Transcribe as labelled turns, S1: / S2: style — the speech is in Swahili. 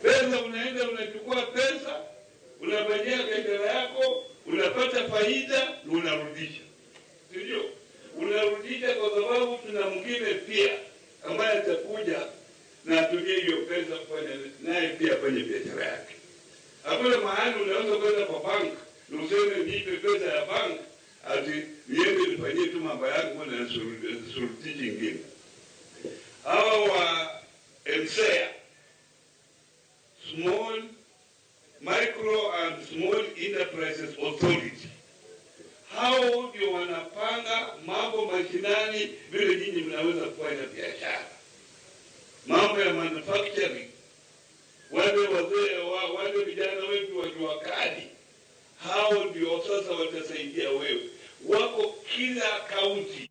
S1: Pesa unaenda unachukua pesa, unafanyia biashara yako, unapata faida na unarudisha, si ndio? Unarudisha kwa sababu tuna mwingine pia ambaye atakuja na atumie hiyo pesa kufanya naye pia afanye biashara yake. Hakuna mahali unaweza kwenda kwa bank na useme nipe pesa ya bank ati niende nifanyie tu mambo yangu na nishurutishe ingine. Hawa wa MSEA, Small Micro and Small Enterprises Authority, hao ndio wanapanga mambo mashinani, vile nyinyi mnaweza kufanya biashara, mambo ya manufacturing. Wale wazee wale vijana wetu wa jua kali, hao ndio sasa watasaidia wewe. Wako kila kaunti.